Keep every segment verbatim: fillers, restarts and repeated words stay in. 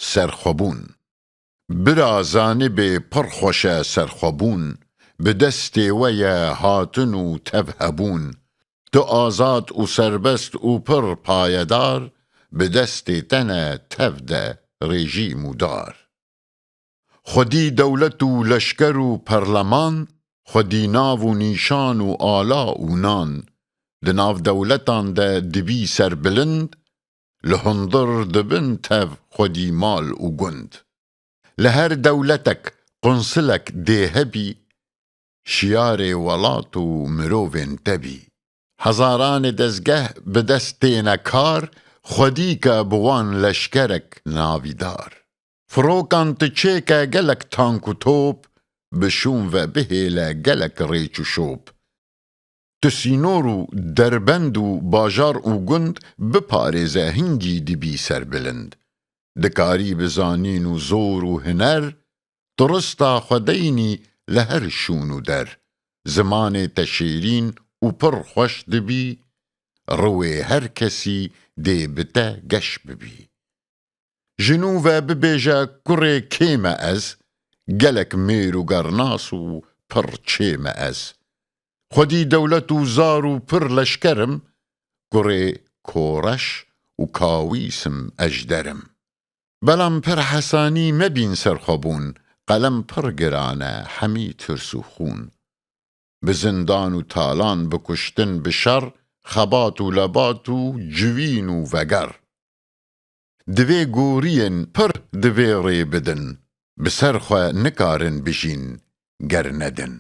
Serxwebûn. Bira zanibê pir xweş e serxwebûn, bi destê we ye hatin û tev hebûn. Tu azad û serbest û pir payedar, bi destê te ne tev de rejîm û dar. Xwedî dewlet û leşker û perleman, xwedî nav û nîşan û ala û nan. Di nav dewletan de dibî serbilind, li hundir dibin tev xwedî mal û gund. Li her dewletek qunsilek dê hebî, şiyarê welat û mirovên te bî. Hezaranê dezgeh bi dest têne kar, xwedî ke bi wan leşkerek navîdar. Firokan tu çêke gelek tank û top, bi şûn ve bihêle gelek rêç û şop. Tu sînor û derbend û bajar û gund biparêze hingî dibî serbilind. Dikarî bi zanîn û zor û hiner, tu rista xwe deynî li her şûn û der. Zimanê te şêrîn û pir xweş dibî, riwê her kesî dê bi te geş bibî. Ji nû ve bibêje kurê kê me ez, gelek mêr û gernas û pir çê me ez. Xwedî dewlet û zar û pir leşker im, kurê koreş û kawîs im ejder im. Belam pir hesanî mebîn serxwebûn, qelem pir giran e hemî tirs û xûn. Bi zindan û talan, bi kuştin, bi şer, xebat û lebat û civîn û veger. Divê goriyên pir divê rê bidin, bi ser xwe nikarin bijîn ger nedin.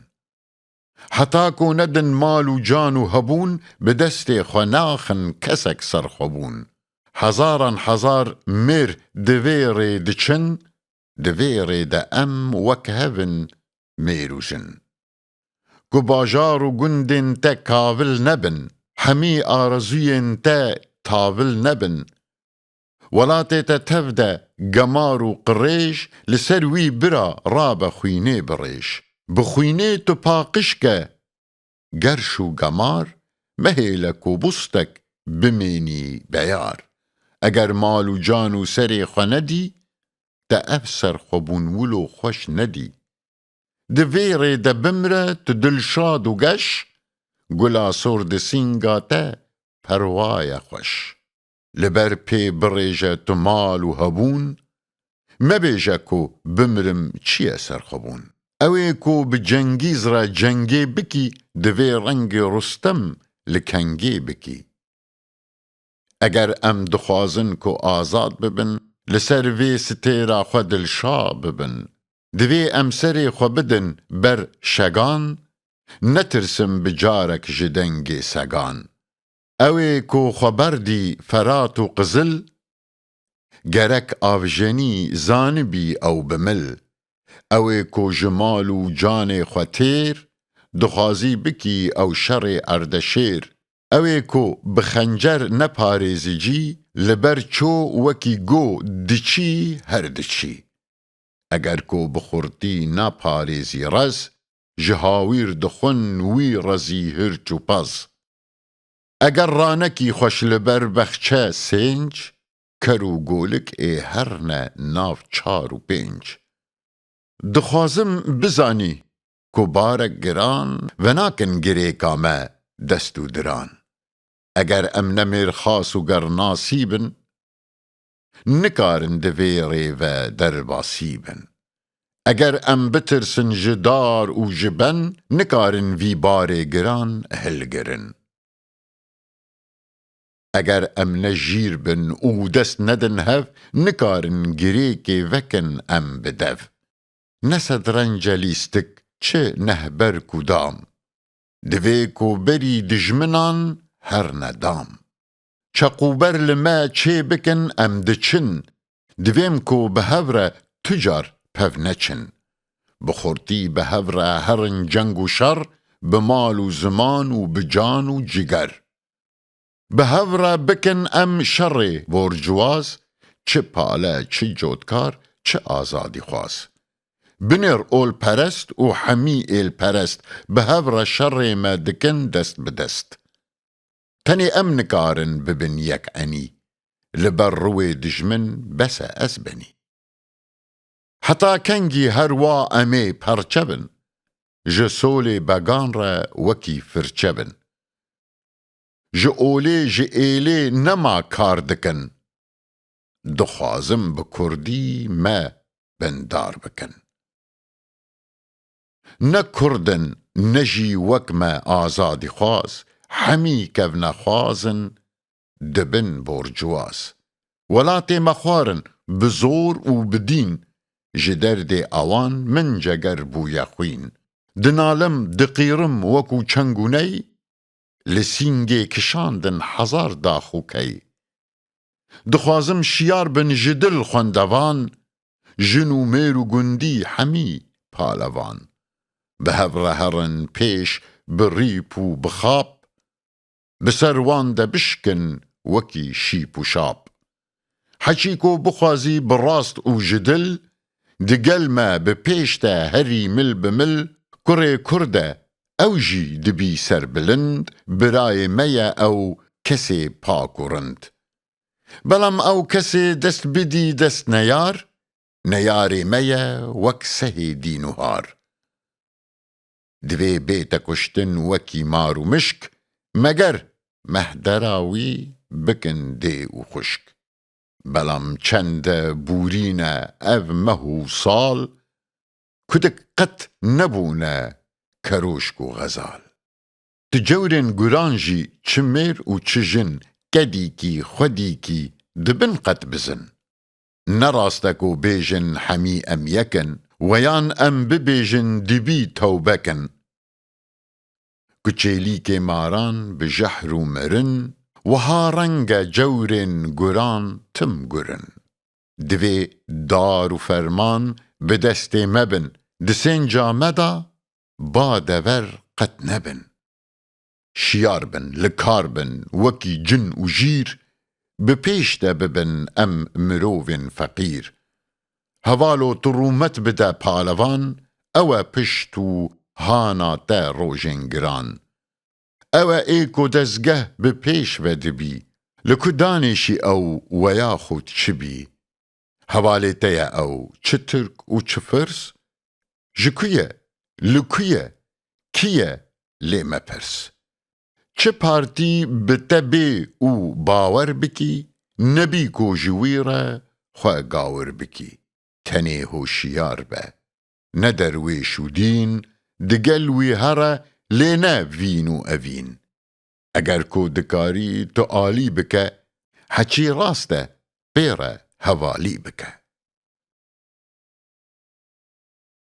Heta ku nedin mal û can û hebûn, bi destê xwe naxin kesek serxwebûn. Hezaran hezar mêr divê rê diçin, divê rê de em wek hev in mêr û jin. Ku bajar û gundên te kavil nebin, hemî arezûyên te tavil nebin. Welatê te tev de gemar û qirêj, li ser wî bira rabe xwînê birêj. Bi xwînê tu paqij ke gerş û gemar, mehêle ku bustek bimênî beyar. Eger mal û can û serê xwe nedî, te ev serxwebûn wilo xweş nedî. Di vê rê de bimre tu dilşad û geş, gula sor di sînga te perwaye xweş. Li ber pê birêje tu mal û hebûn, mebêje ku bimrim çi ye serxwebûn. Ew ê ku bi Cengîz re cengê bikî, divê rengê Rustem li kengê bikî. Eger em dixwazin ku azad bibin, li ser vê stêra xwe dilşa bibin, divê em serê xwe bidin ber şegan, netirsin bi carek ji dengê segan. Ew ê ku xwe berdî Ferat û Qizil, gerek avjenî zanibî ew bi mil. Ew ê ku ji mal û canê xwe têr, dixwazî bikî ew şerê erdeşêr. Ew ê ku bi xencer neparêzî cî, li ber ço wekî go diçî her diçî. Eger ku bi xurtî naparêzî rez, ji hawîr dixwin wî rezî hirç û pez. Eger ranekî xweş li ber bexçe sênc, ker û golik ê herne nav çar û pênc. Dixwazim bizanî ku barek giran venakin girêka me dest û diran. Eger em ne mêrxas û gernasî bin, nikarin di vê rê ve derbasî bin. Eger em bitirsin ji dar û ji ben, nikarin vî barê giran hilgirin. Eger em ne jîr bin û dest nedin hev, nikarin girêkê vekin em bi dev. Ne sedrence lîstik, çi nehberk û dam. Divê ku berî dijminan herne dam. Çeqûber li me çê bikin, em diçin. Divêm ku bi hev re tu car pev neçin. Bi xurtî bi hev re herin ceng û şer, bi mal û ziman û bi can û ciger. Bi hev re bikin em şerê borciwaz, çi pale, çi cotkar, çi azadîxwaz. Binêr olperest û hemî êlperest bi hev re şerê me dikin dest bi dest. Tenê em nikarin bibin yek enî. Li ber rûyê dijmin bes e ez benî. Heta kengî herwa em ê perçe bin, ji solê began re wekî firçe bin. Ji olê ji êlê nema kar dikin, dixwazim bi kurdî me bindar bikin. Ne kurd in, ne jî wek me azadîxwaz, hemî kevnexwaz in, dibin borcwaz. Welatê me xwarin bi zor û bi dîn, ji derdê ewan min ceger bûye xwîn. Dinalim, diqîrim wekû çengûney, li sîngê kişandin hezar dax û key. Dixwazim şiyar bin ji dil xwendevan, jin û mêr û gundî hemî palevan. Bi hev re herin pêş bi rîp û bi xap, bi ser wan de bişkin wekî şîp û şap. Heçî ku bixwazî bi rast û ji dil, digel me bi pêş de herî mil bi mil, kurê kurd e, ew jî dibî serbilind, birayê me ye ew kesê pak û rind. Belam ew kesê dest bidî dest neyar, neyarê me ye wek sehê dîn û har. Divê bête kuştin wekî mar û mişk, meger mehdera wî bikin dê û xuşk. Belam çende bûrîne ev meh û sal, kudik qet nebûne keroşk û xezal. Di cewrên guran jî çi mêr û çi jin, kedîkî, xwedîkî dibin qet bizin. Ne rast e ku bêjin hemî em yek in, weyan em bibêjin dibî tewbe kin. Ku çêlîkê maran bi jehr û mirin, wiha reng e cewrên guran tim gur in. Divê dar û ferman bi destê me bin, di sênca me de ba dever qet nebin. Şiyar bin, li kar bin, wekî cin û jîr, bi pêş de bibin em mirovên feqîr. Hevalo tu rûmet bide palevan, ew e pişt û hana te rojên giran. Ew e ê ku dezgeh bi pêş ve dibî, li ku danêşî ew weya xwe çi bî? Hevalê te ye ew, çi tirk û çi firs? Ji ku ye? Li ku ye? Kî ye? Lê mepirs. Çi partî bi te bê û bawer bikî, nebî ku ji wî re xwe gawir bikî. Tenê hoşiyar be. Ne derwêş û dîn, digel wî here, lê ne vîn û evîn. Eger ku dikarî tu alî bike, heçî rast e, pê re hevalî bike.